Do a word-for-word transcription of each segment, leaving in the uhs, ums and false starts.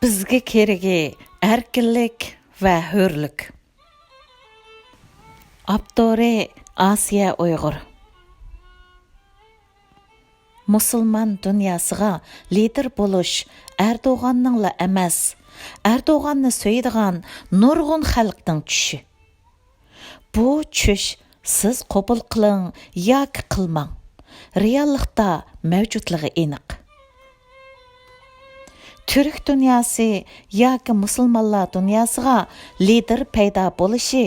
بىزگە كېرىكى ئەركىنلىك ۋە ھۆرلۈك. ئاپتورى: ئاسىيە ئۇيغۇر. مۇسۇلمان دۇنياسىغا لىدېر بولۇش ئەردوغاننىڭلا ئەمەس، ئەردوغاننى سۆيىدىغان نۇرغۇن خەلقنىڭ چۈشى. بۇ چۈش سىز قوبۇل قىلىڭ ياكى قىلماڭ، رېئاللىقتا مەۋجۇتلۇقى ئېنىق. تۈرك دۇنياسى ياكى مۇسۇلمانلار دۇنياسىغا لىدېر پەيدا بولۇشى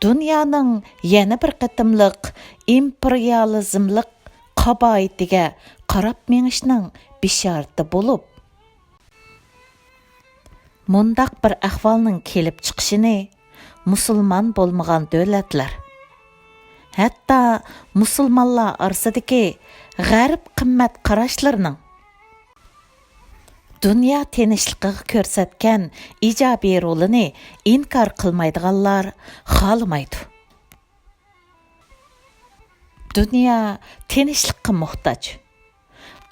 دۇنيانىڭ يەنە بىر قېتىملىق ئىمپېرىيالىزملىق قاپايىتىگە قاراپ مېڭىشنىڭ بېشارىتى بولۇپ، مۇنداق بىر ئەھۋالنىڭ كېلىپ چىقىشىنى مۇسۇلمان بولمىغان دۆلەتلەر، ھەتتا مۇسۇلمانلار ئارىسىدىكى غەرب قىممەت قاراشلىرىنىڭ دۇنيا تىنچلىقىغا كۆرسەتكەن ئىجابىي رولىنى ئىنكار قىلمايدىغانلار خالىمايدۇ. دۇنيا تىنچلىققا موھتاج.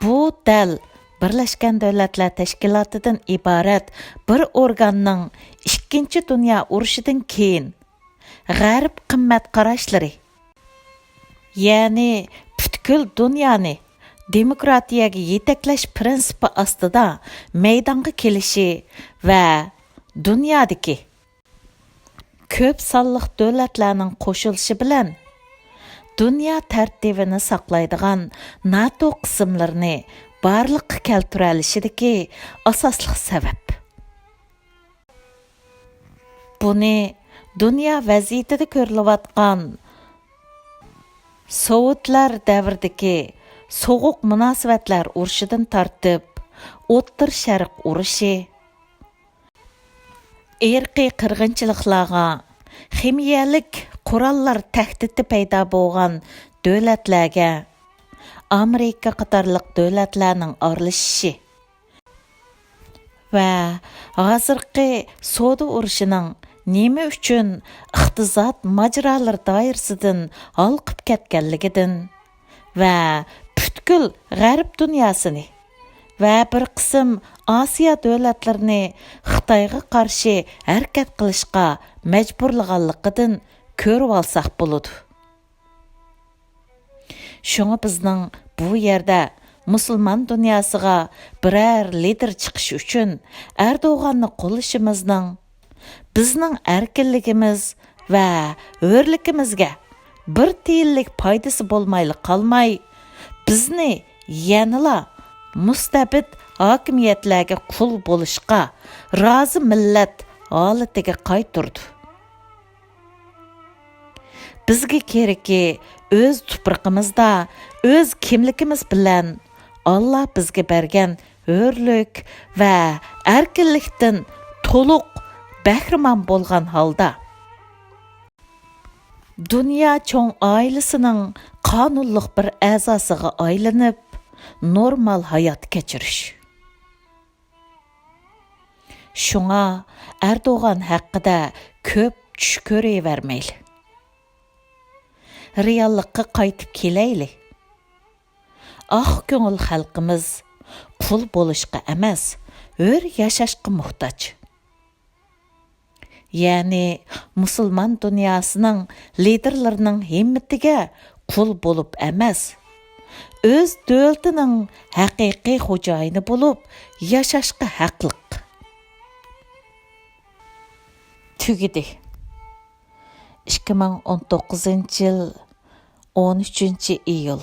بۇ دەل بىرلەشكەن دۆلەتلەر تەشكىلاتىدىن ئىبارەت بىر ئورگاننىڭ ئىككىنچى دۇنيا ئۇرۇشىدىن كېيىن غەرب قىممەت قاراشلىرى، يەنى پۈتكۈل دۇنيانى دېموكراتىيەگە يېتەكلەش پىرىنسىپى ئاستىدا مەيدانغا كېلىشى ۋە دۇنيادىكى كۆپ سانلىق دۆلەتلەرنىڭ قوشۇلۇشى بىلەن دۇنيا تەرتىپىنى ساقلايدىغان ناتو قىسىملىرىنى بارلىققا كەلتۈرەلىشىدىكى ئاساسلىق سەۋەب. بۇنى دۇنيا ۋەزىيىتىدە كۆرۈلۈۋاتقان سوۋېتلار دەۋرىدىكى سوغۇق مۇناسىۋەتلەر ئۇرۇشىدىن تارتىپ، ئوتتۇرا شەرق ئۇرۇشى، ئىرقىي قىرغىنچىلىقلارغا، خىمىيەلىك قوراللار تەھدىتى پەيدا بولغان دۆلەتلەرگە ئامېرىكا قاتارلىق دۆلەتلەرنىڭ ئارىلىشىشى ۋە ھازىرقى سودا ئۇرۇشىنىڭ نېمە ئۈچۈن ئىقتىساد ماجىرالىرى دائىرىسىدىن ھالقىپ كەتكەنلىكىدىن ۋە پۈتكۈل غەرب دۇنياسىنى ۋە بىر قىسىم ئاسىيا دۆلەتلىرىنى خىتايغا قارشى ھەرىكەت قىلىشقا مەجبۇرلىغانلىقىدىن كۆرۈۋالساق بولىدۇ. شۇڭا بىزنىڭ بۇ يەردە مۇسۇلمان دۇنياسىغا بىرەر لىدېر چىقىشى ئۈچۈن ئەردوغاننى قوللىشىمىزنىڭ بىزنىڭ ئەركىنلىكىمىز ۋە ھۆرلۈكىمىزگە بىر تىيىنلىك پايدىسى بولمايلا قالماي، بىزنى يەنىلا مۇستەبىت ھاكىمىيەتلەرگە قۇل بولۇشقا رازى مىللەت ھالىتىگە قايتۇرىدۇ. بىزگە كېرىكى ئۆز تۇپرىقىمىزدا، ئۆز كىملىكىمىز بىلەن ئاللا بىزگە بەرگەن ھۆرلۈك ۋە ئەركىنلىكتىن تولۇق بەھرىمەن بولغان ھالدا، دۇنيا چوڭ ئائىلىسىنىڭ قانۇنلۇق بىر ئەزاسىغا ئايلىنىپ، نورمال ھايات كەچۈرۈش. شۇڭا ئەردوغان ھەققىدە كۆپ چۈش كۆرۈۋەرمەيلى. رېئاللىققا قايتىپ كېلەيلى. ئاق كۆڭۈل خەلقىمىز قۇل بولۇشقا ئەمەس، ھۆر ياشاشقا موھتاج. يەنى مۇسۇلمان دۇنياسىنىڭ لىدېرلىرىنىڭ ھىممىتىگە قۇل بولۇپ ئەمەس، ئۆز دۆلىتىنىڭ ھەقىقىي خوجايىنى بولۇپ ياشاشقا ھەقلىق. تۈگىدى. ئىككى مىڭ ئون توققۇزىنچى يىل، ئون ئۈچىنچى ئىيۇل.